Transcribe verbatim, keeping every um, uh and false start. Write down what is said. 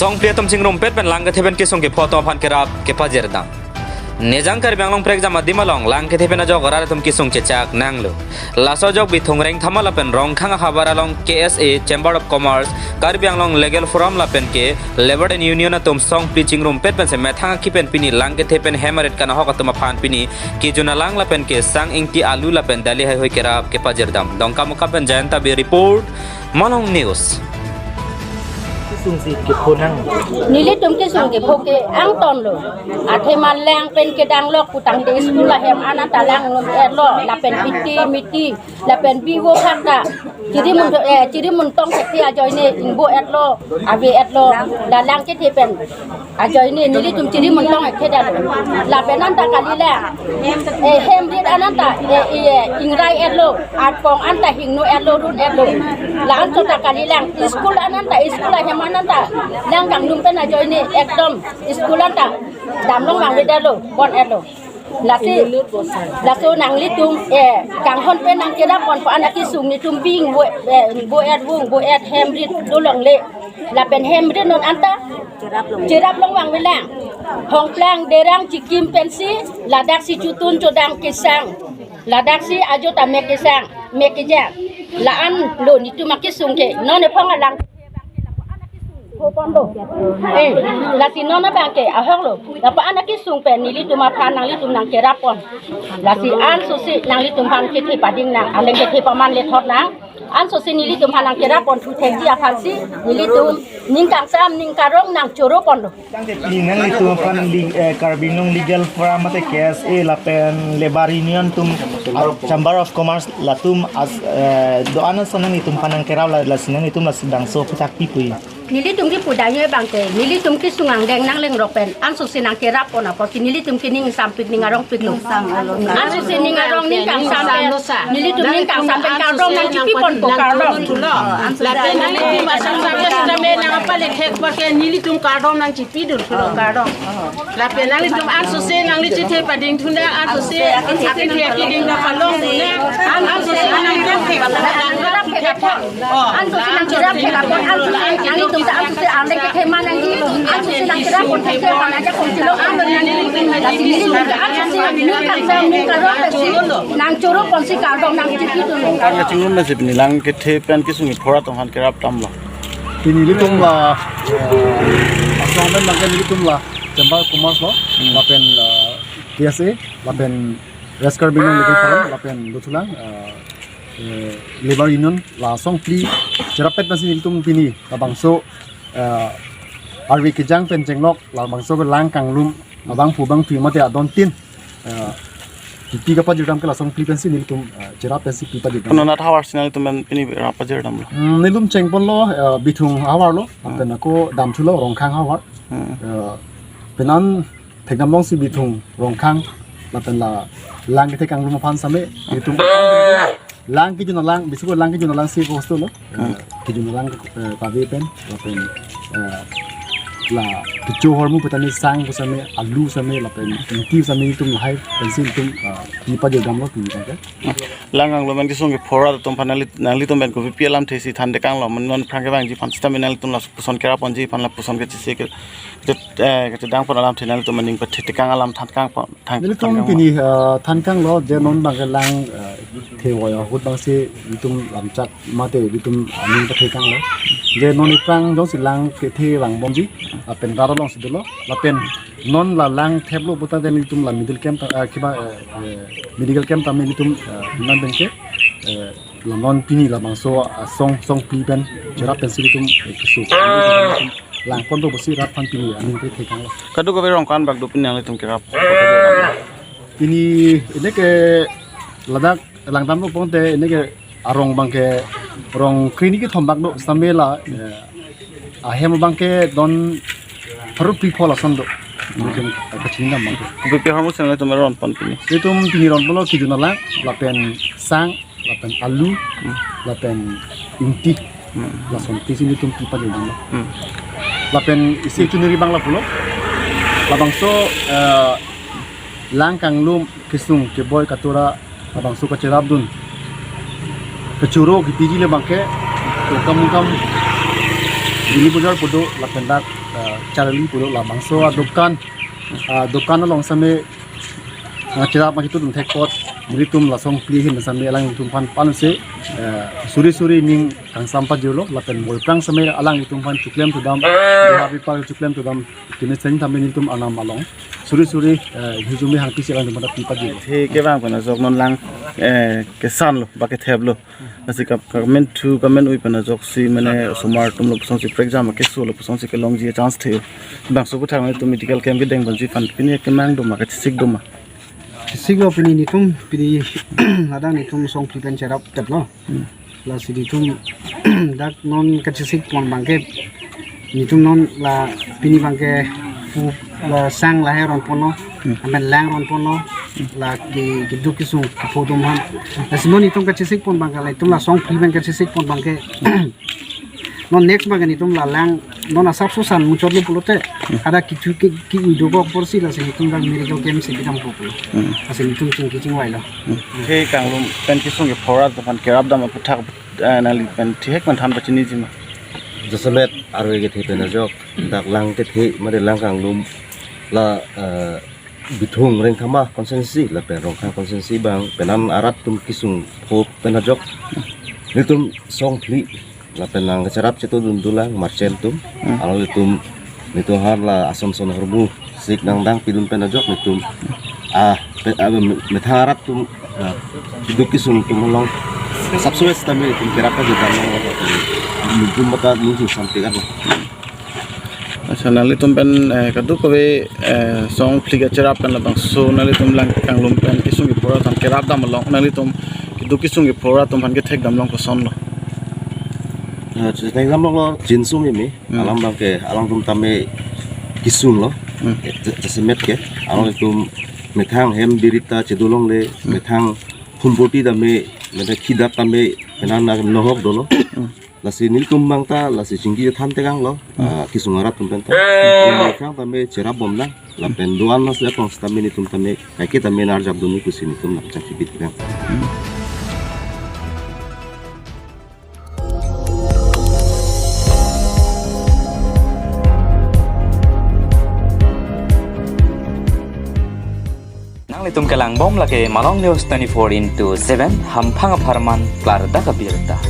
Songphli atum chingrumpet pen lang kethe pen kesung kepho atum aphan kerap kepajirdam. Nejang Karbi Anglong prekjam adim along lang kethe pen ajok rat atum kesung chechak nanglo. Laso ajok Bithung Rengthama lapen Rongkhang ahavar along K S A, Chamber of Commerce, Karbi Anglong Legal Forum lapen ke Labour and Union atum songphli chingrumpet pensi methang akhi pen pini lang kethe pen hem arit kanahok atum aphan pini kejun alang lapen ke sang, ingti, alu lapen dali haihui kerap kepajirdam. Dongkamukam pen Jayanta Bey report, Malong News. Kesungsi kepho nang. Nelitum kesung kepho ke angtonlo. Athema lang pen kedang lok putangte school ahem an anta langlum-etlo, lapen piti miti, lapen bivo phakta. Chiri mun, eh, chiri muntong thekthe ajoine ingvo-etlo, ave-etlo, la lang kethe pen ajoine nelitum chiri muntong thekthe dalo. Lapen anta kalilang, eh, hem rit an anta, eh, eh, ingrai-etlo, arpong anta hingno-etlo, run-etlo. La-an chot ta kalilang, school an anta, school ahem an anta lang kanglum pen ajoine ekdom school anta damlong vangve dalo, bon-etlo. Lasi, laso nanglitum, eh, kanghon pen nangkerap ponpo an akesung nelitum bing vo, eh, vo-et vung, vo-et hem rit dolongle. Lapen hem rit non anta cherap long vangvelang. Hongplang derang chikim pensi, ladaksi chotun chodang kesang, ladaksi ajo ta mek kesang, mek kejang. La-anlo nelitum akesung ke, non ephong alang ponlo. Eh, lasi non abang ke ahoklo. Lapu-an akesung pen nelitum aphan nanglitum nangkerap pon. Lasi ansose nanglitum aphan kethe pading nang, aleng kethe paman lethot nang. Ansose nelitum aphan nangkerap pon thu thekji aphansi nelitum ning kangsam ning karong nangchoro ponlo. Ning nanglitum aphan li-, eh, Karbi Anglong Legal Forum mate K S A lapen Labour Union atum, ah, Chamber of Commerce latum as, eh, do-an ason nanglitum aphan nangkerap la, lasi nanglitum lasi bangso aphuthak pi pu-i? Nelitum kipudamji abang ke, nelitum kesung angdeng nanglengrok pen ansose nangkerap pon apotsi nelitum ke ning sampik ning arongpiklo. Ansose ning arong ning kangsam pen, nelitum ning kangsam pen kardom nangchipi ponpo, kardom. Lapen nanglitum asam sampai sudah me nang apa lek hek pakai nelitum kardom nangchipi dun sudah kardom. Lapen nanglitum ansose nangli chethe pading thun nang, ansose akin akin dia kiding na palong thun nang, ansose nangli chethe pading thun nang. Ansose nangcherap thek apot, ansose nanglitum ta ansose aleng kethe ma nangji, ansose nangcherap pon thek ke mana aja kongchilo, ansose nanglitum ta ansose ning kangsam ning karong pensi nangchoro ponsi kardom nangchipi dun. Kang kachingrum nasi pini lang kethe pen kesung kepho atum aphan kerap damlo. Pini nelitum la, eh, asam pen bang ke nelitum la Chamber of Commerce lo, hmm, lapen, eh, K S A, lapen West Karbi Anglong Legal Forum, lapen dothulang, eh, eh, Labour Union, la songphli cherapet pensi nelitum pini labangso, eh, arve kejang pen chenglok, labangso kelang kanglum abangphu bangphi mate adon tin, eh, pipi kapajirdam ke la songphli pensi nelitum, eh, cherap pensi pi pajirdam. Kono nat havar si nanglitum pen pini rap pajirdamlo? Hmm, nelitum chengponlo, eh, Bithung havar lo, hmm, lapen ako damthulo Rongkhang havar. Hmm. Eh, penan thekdam longsi Bithung, Rongkhang, lapen la lang kethe kanglum aphan same, nelitum lang kejun alang, bisi ko lang kejun alang si ko hostel lo. Hmm. Eh, kejun alang, eh, pave pen, lapen, eh, la kecho hormu petani sang ko same, alu same, lapen ingti same nelitum lahai pensi nelitum, eh, pi pajirdamlo pini abang ke. Lang kanglum pen kesung kepho atum aphan nangli, nanglitum pen kopi pi alamthe si than tekanglo, non aphrang kevangji aphan sitame nanglitum lapuson kerap ponji aphan lapuson kachisi ke, eh, kachedang pon alamthe nanglitum aning pathe tekang alam than kang pon. Thang, nelitum thang pini, eh, than kanglo je non bang ke lang, eh, thevoi ahut bangsi nelitum lamchak mate nelitum aning pathe kanglo. Je non aphrang jongsi lang kethe vang bomji, lapen rat alongsi dolo, lapen non la lang theplo puta den nelitum la medical camp ta, eh, kiba, eh, eh, medical camp ta nelitum, eh, nan pen ke, eh, la non pini labangso, ah, song, songphli pen cherap pensi nelitum, eh, kesung lang ponpo pusi rat aphan pini aning pathe kanglo. Kadokave arong ko-an bak do pini nanglitum kerap? Pini ini ke ladak langdamlo ponte ini ke arong bang ke rong krini kethom bak do sitame la, eh, ahem bang ke don pharo phli pho lason do. Mungkin kachinidam bang ke. Kopi pi ahormu si nanglitum ron pon pini? Nelitum pini ron ponlo kejun alang, lapen sang, lapen alu, hmm, lapen ingti. Hmm. Lason tisi nelitum pi pajirdamlo. Hmm. Lapen isi chuniri bang lapulo. Labangso, eh, lang kanglum kesung keboi katura labangso kacherapdun kechoro kepiji le bang ke, Dongkamukam, Bini Bazar pu do, lapen dak ah, Charli pulo labangso adokan, ah, dokan along same, ah, cherap ma kitu dun thek apot, nelitum la songphli ahin same alanglitum aphan panse, ah, suri suri ning kangsam pajirlo, lapen moi aphrang same alanglitum aphan choklemthu dam, behavior choklemthu dam, kine seng tame nelitum anam along suri suri, ah, hijumi hangpisi alanglitum aphan pi pajirlo. Athe kevang pen ajok non lang, eh, kesanlo, ba ketheplo. Lasi kap-, kamen thu, kamen ui pen ajoksi mane osomar atumlo pusonsi prekjam keso lo pusonsi kelongji chance the. Bangso aputhak nelitum medical camp kedeng ponji aphan pini kemang do ma, kachesik do ma? Chesiklo pini nelitum, pini ladak nelitum songphli pen cherapteplo. Hmm. Lasi nelitum dak non kachesik pon abangke nelitum non la pini abangke pu la sang lahai ron ponlo, hmm, amen lang ron ponlo, la ke, keduk kesung kepho atum aphan. Lasi non nelitum kachesik pon abangke, la nelitum la songphli pen kachesik pon abangke, non next abangke nelitum la lang, non asapso san muchotlo pulote, ada kichu ke, ke-ui dokok apotsi lasi nelitum dak medical camp si bidam po pulo. Hmm. Lasi nelitum chingki chingvailo. Hmm. Athe kanglum pen kesung kepho arat aphan kerap dam aputhak, eh, nangli pen thihek pen than pachiniji ma? Jasemet arve kethe pen ajok, dak lang kethe, mate lang kanglum la, eh, Bithung Rengthama constituency, lapen Rongkhang constituency abang, penang arat atum kesung pho pen ajok, nelitum songphli, lapen lang kacherap chetu dun dolang merchant atum, hmm, alanglitum, nelitum har la ason son hormu sik nangdang pidun pen ajok nelitum, ah, pe-, ah, me-, methang arat atum, ah, keduk kesung atum along, subsidies tame nelitum kerap kajir dam along, nelitum mata nelitum sampai kan. Asa nanglitum pen, eh, kadokave, eh, songphli kacherap pen labangso nanglitum lang kanglum pen kesung kepho arat aphan kerap dam along nanglitum keduk kesung kepho arat atum aphan kethek dam along kosonlo? Eh, kethek dam along lo jinsong imi, hmm, alam abangke, alangtum tame kesunglo, hmm, eh, ja-, jasemet ke, alanglitum methang hem birita chedu longle, hmm, methang humpoti tame, methang khidak tame, methang nang nohok dolo. Hmm. Lasi nelitum abang ta, lasi chingki than tekanglo, hmm, ah, kesung arat atum pen ta. Methang tame cherap bomnang, lapen do-an mas le kong sitame nelitum tame, kaike tame narjap dun pusi nelitum nangchangkibit tekang. Nanglitum kelang bom lake Malong News twenty-four into seven, hamphang apharman klardak abirta.